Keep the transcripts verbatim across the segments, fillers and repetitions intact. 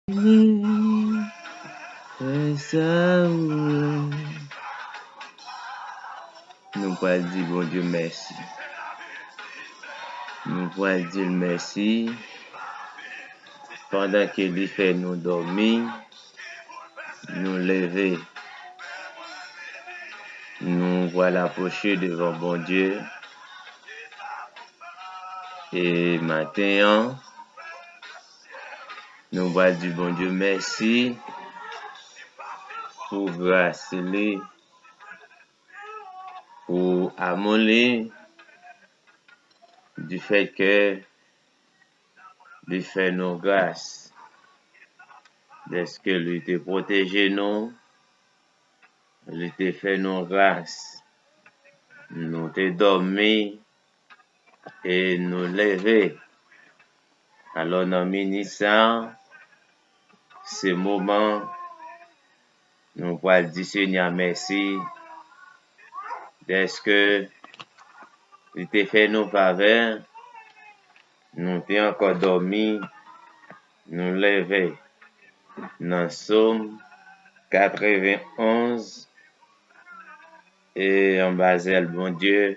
Fè sa ou vle. Nou pral di Bondye mèsi. Nou pral di l mèsi pandan ke li fè nou dòmi, nou leve. Nou pral apwoche devan Bondye. E maten an, nou pral di Bondye mèsi pou gras li, pou amou li, difèt ke li fè nou gras, dèske li te pwoteje nou, li te fè nou gras. Nou te dòmi e nou leve. Alò, nan minit sa a, se moman nou pral di Senyè a mèsi, dèske li te fè nou favè, nou te ankò dòmi, nou leve. Nan Sòm katrevenonz, e anba zèl Bondye,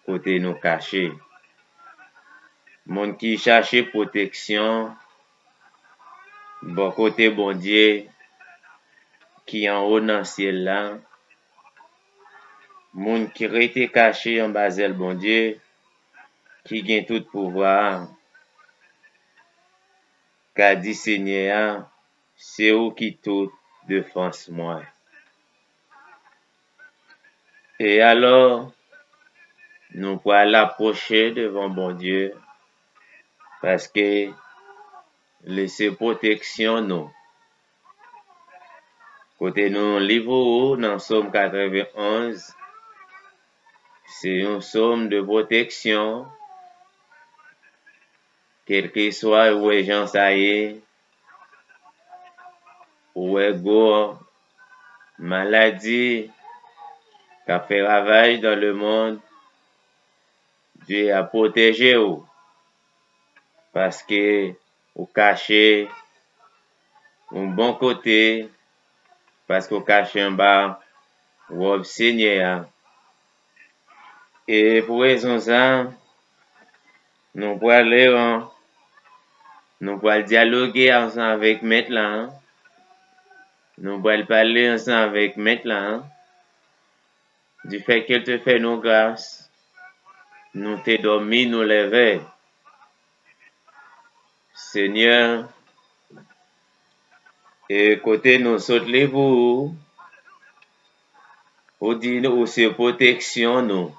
kote nou kache. Moun ki chache pwoteksyon bò kote Bondye ki anwo nan syèl la, moun ki rete kache anba zèl Bondye ki gen tout pouvwa a, ka di Senyè a, se ou ki tout defans mwen. E alò, nou pral apwoche devan Bondye, paske li se pwoteksyon nou. Kote nou li pou ou nan Sòm katrevenonz, se yon sòm de pwoteksyon, kèlkeswa ou wè jan sa ye, ou wè gwo maladi k ap fè ravaj dans le monde, Dye ap pwoteje w, paske ou kache yon bon kote, paske ou kache anba wòb Senyè a. E pou rezon sa, nou pral, nou pral dyaloge ansanm avèk Mèt la. Nou pral pale ansanm avèk Mèt la. Difèt ke l te fè nou gras, nou te dòmi, nou leve. Senyè, e kote nou sot li pou ou, ou di nou, ou se pwoteksyon nou.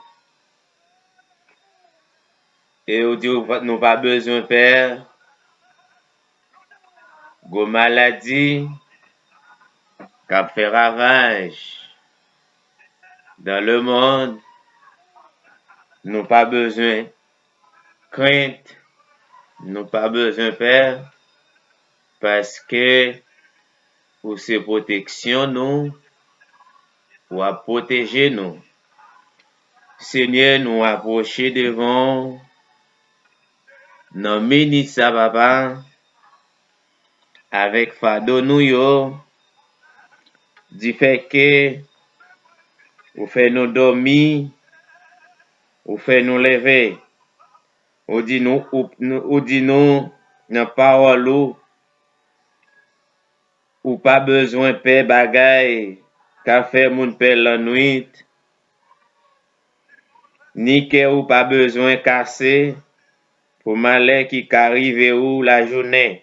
E ou di ou pa, nou pa bezwen pè gwo maladi k ap fè ravaj dans le monde. Nou pa bezwen krent, nou pa bezwen pè, paske ou se pwoteksyon nou, w ap pwoteje nou. Senyè, nou apwoche devan w nan minit sa, Papa, avèk fado nou yo, difèt ke ou fè nou dòmi, ou fè nou leve. Ou di nou, ou, ou di nou nan pawòl ou, ou pa bezwen pè bagay k ap fè moun pè lannwit, ni kè ou pa bezwen kase pou malè ki ka rive ou lajounen.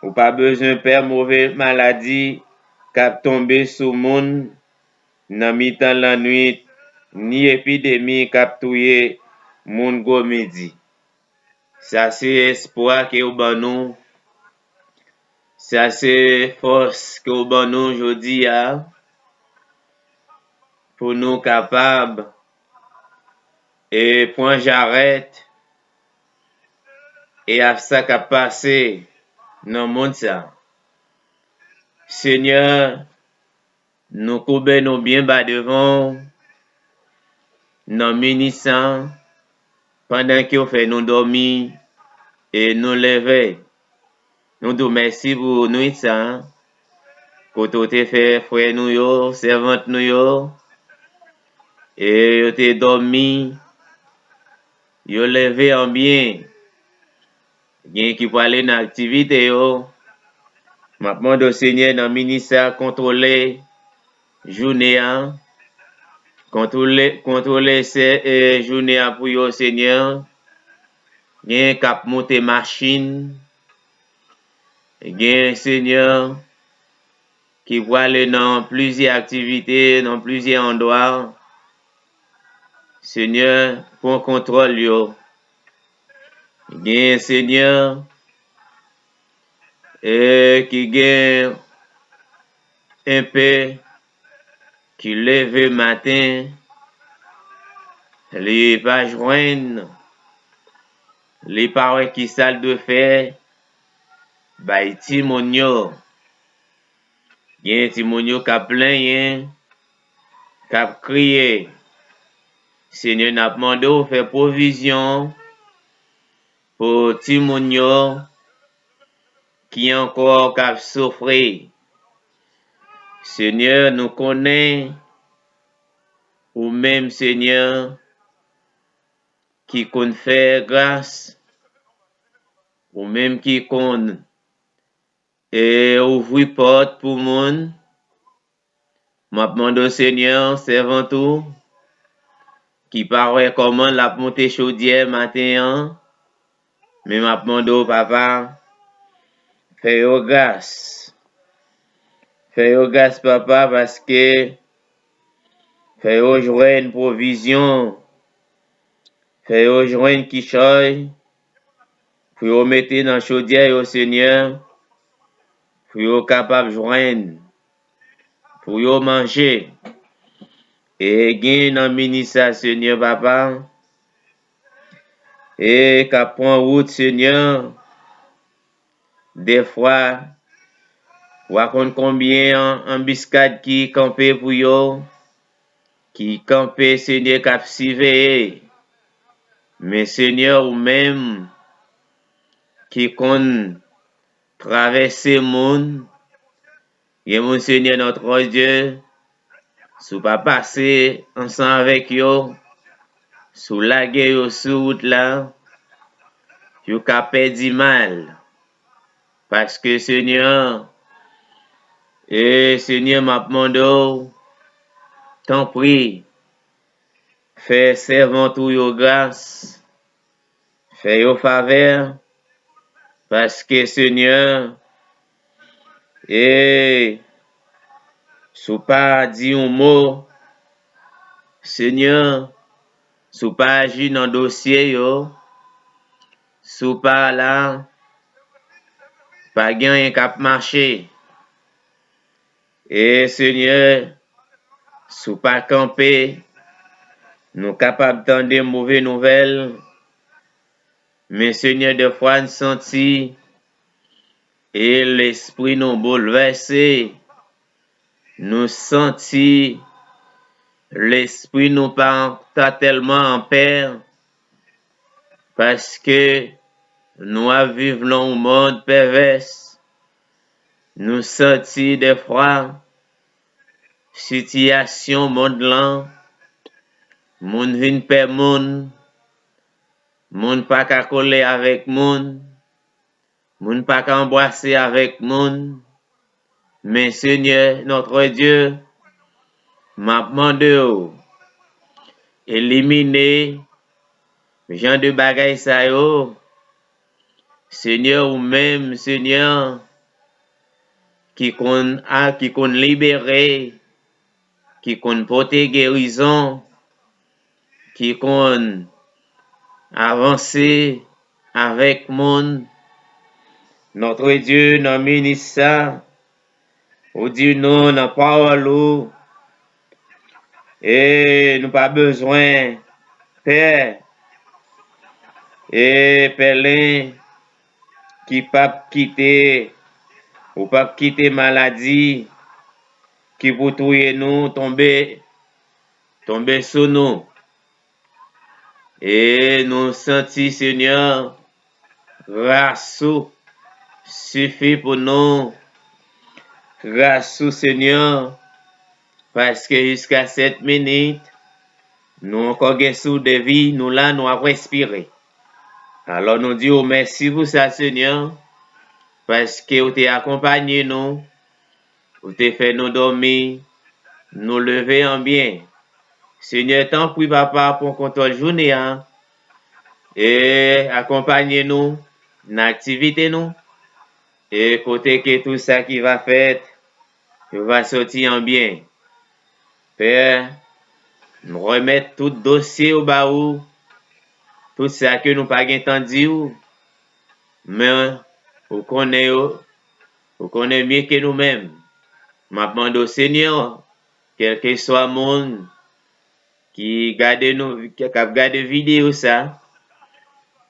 Ou pa bezwen pè move maladi k ap tonbe sou moun nan mitan lannwit, ni epidemi k ap touye moun gwo midi. Sa se espwa ke w ban nou. Sa se fòs ke w ban nou jodi a pou nou kapab e pran jarèt e ak sa k ap pase nan mond sa. Senyè, nou koube nou byen ba devan w nan minit sa, pandan ke w fè nou dòmi e nou leve. Nou di w mèsi pou nwit sa a, kote w te fè frè nou yo, sèvant nou yo, e yo te dòmi, yo leve an byen. Gen ki prale nan aktivite yo. M ap mande w, Senyè, nan minis sa, kontwole jounen an. Kontwole, kontwole se, e, jounen an pou yo, Senyè. Gen k ap monte machin. Gen, Senyè, ki prale nan plizyè aktivite, nan plizyè andwa. Senyè, pran kontwòl yo. Gen, Senyè, e ki gen enpe ki leve maten, li pa jwenn, li pa wè ki sa l dwe fè, bay timoun yo. Gen timoun yo k ap plenyen, k ap kriye. Senyè, n ap mande w fè pwovizyon pou timoun yo ki ankò k ap soufri. Senyè, nou konnen ou menm, Senyè, ki konn fè gras, ou menm ki konn, e, ouvri pòt pou moun. M ap mande w, Senyè, sèvant ou, ki pa wè kòman l ap monte chodyè maten an, men m ap mande w, Papa, fè yo gras. Fè yo gras, Papa, paske fè yo jwenn pwovizyon, fè yo jwenn kichòy pou yo mete nan chodyè yo, Senyè, pou yo kapab jwenn, pou yo manje. E gen nan minis sa, Senyè, Papa, e k ap pran wout, Senyè, dèfwa, w a konn konbyen an, anbiskad ki kanpe pou yo, ki kanpe, Senyè, k ap siveye. Men, Senyè, ou menm ki konn travèse moun, gen moun, Senyè, Notre Dieu, si w pa pase ansanm avèk yo, si w lage yo sou wout la, yo ka pèdi mal. Paske, Senyè, e, Senyè, m ap mande w, tanpri, fè sèvant ou yo gras, fè yo favè, paske, Senyè, e, si w pa di yon mo, Senyè, si w pa aji nan dosye yo, si w pa la, pa gen anyen k ap mache. E, Senyè, si w pa kanpe, nou kapab tande move nouvèl. Men, Senyè, dèfwa n santi, e lespri nou boulvèse. Nou santi lespri nou pa ta tèlman anpè, paske nou ap viv nan yon mond pèvès. Nou santi dèfwa sitiyasyon mond lan, moun vin pè moun, moun pa ka kole avèk moun, moun pa ka anbrase avèk moun. Men, Senyè, Notre Dieu, m ap mande w, elimine jan de bagay sa yo. Senyè, ou menm, Senyè, ki konn, a, ki konn libere, ki konn pote gerizon, ki konn avanse avèk moun. Notre Dieu, nan minis sa, ou di nou nan pawòl ou, e nou pa bezwen pè, e pèlen ki p ap kite, ou p ap kite maladi ki pou touye nou tonbe, tonbe sou nou. E nou santi, Senyè, gras ou sifi pou nou. Gras ou, Senyè, paske jiska sèt minit, nou ankò gen souf de vi, nou la, nou ap respire. Alò, nou di w mèsi pou sa, Senyè, paske w te akonpanye nou, ou te fè nou dòmi, nou leve an byen. Senyè, tanpri, Papa, pran kontwòl jounen an, e akonpanye nou nan aktivite nou, e kote ke tout sa ki va fèt, yo va sòti an byen. Pè, nou remèt tout dosye yo ba ou, tout sa ke nou pa gen tan di w, men ou konnen yo, ou konnen mye ke nou menm. M ap mande w, Senyè, kèlkeswa moun ki gade nou, k ap gade videyo sa,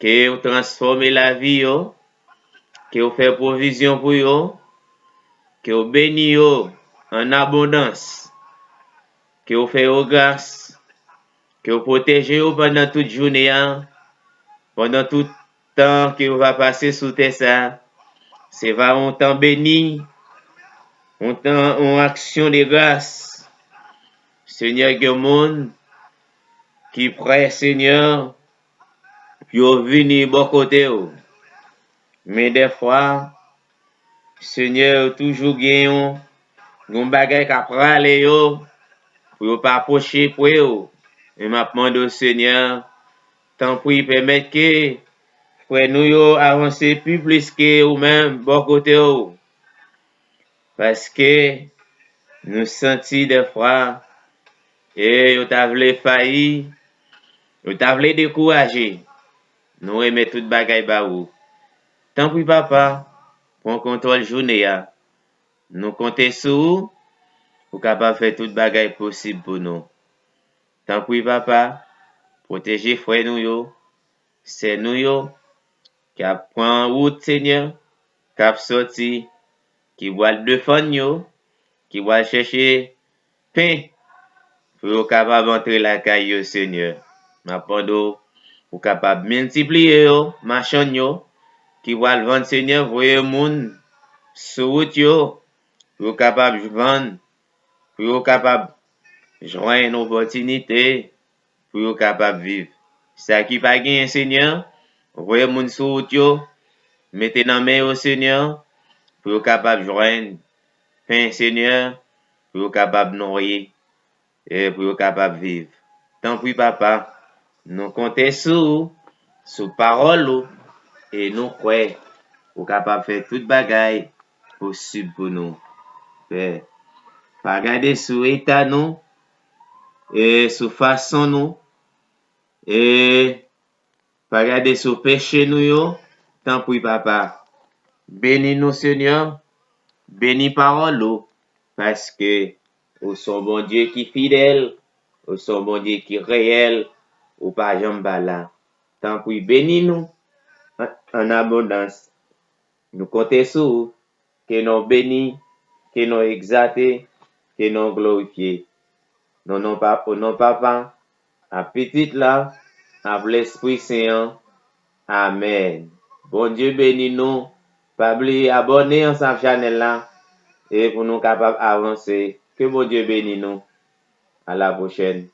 ke w transfòme lavi yo, ke w fè pwovizyon pou yo, ke w beni yo an abondans, ke w fè yo gras, ke w pwoteje yo pandan tout jounen an, pandan tout tan ke yo va pase sou tè sa. Se va yon tan beni, yon tan, yon aksyon de gras. Senyè, gen moun ki prè, Senyè, pou yo vini bò kote w. Men dèfwa, Senyè, yo toujou gen yon, yon bagay k ap rale yo pou yo pa pwoche pre w. Men m ap mande w, Senyè, tanpri, pèmèt ke frè nou yo avanse pi plis ke ou menm bò kote w. Paske nou santi dèfwa, e yo ta vle fayi, yo ta vle dekouraje. Nou remèt tout bagay ba ou. Tanpri, Papa, pran kontwòl jounen an. Nou konte sou ou, ou kapab fè tout bagay posib pou nou. Tanpri, Papa, pwoteje frè nou yo, sè nou yo, k ap pran wout, Senyè, k ap sòti, ki pral defann yo, ki pral chèche pen pou yo kapab antre lakay yo, Senyè. M ap mande w pou w kapab miltipliye yo, machann yo, ki pral vann, Senyè, voye moun sou wout yo, pou yo kapab vann, pou yo kapab jwenn opòtinite, pou yo kapab viv. Sa ki pa genyen, Senyè, voye moun sou wout yo, mete nan men yo, Senyè, pou yo kapab jwenn pen, Senyè, pou yo kapab nouri, e pou yo kapab viv. Tanpri, Papa, nou konte sou ou, sou pawòl ou, e nou kwè ou kapab fè tout bagay posib pou nou. Pè, pa gade sou eta nou, e sou fason nou, e pa gade sou peche nou yo, tanpri, Papa. Beni nou, Senyè. Beni pawòl ou, paske ou se yon Bondye ki fidèl, ou se yon Bondye ki reyèl, ou pa janm pa la. Tanpri, beni nou an, an abondans. Nou konte sou ou. Ke non w beni, ke non w egzate, ke non w glorifye. Non, non, pa, o non Papa, a Pitit la, a Lespri Sen an. Amèn. Bondye beni nou. Pa bliye abòne ansanm ak chanèl la, e pou nou kapab avanse. Ke Bondye beni nou. A la pwochèn.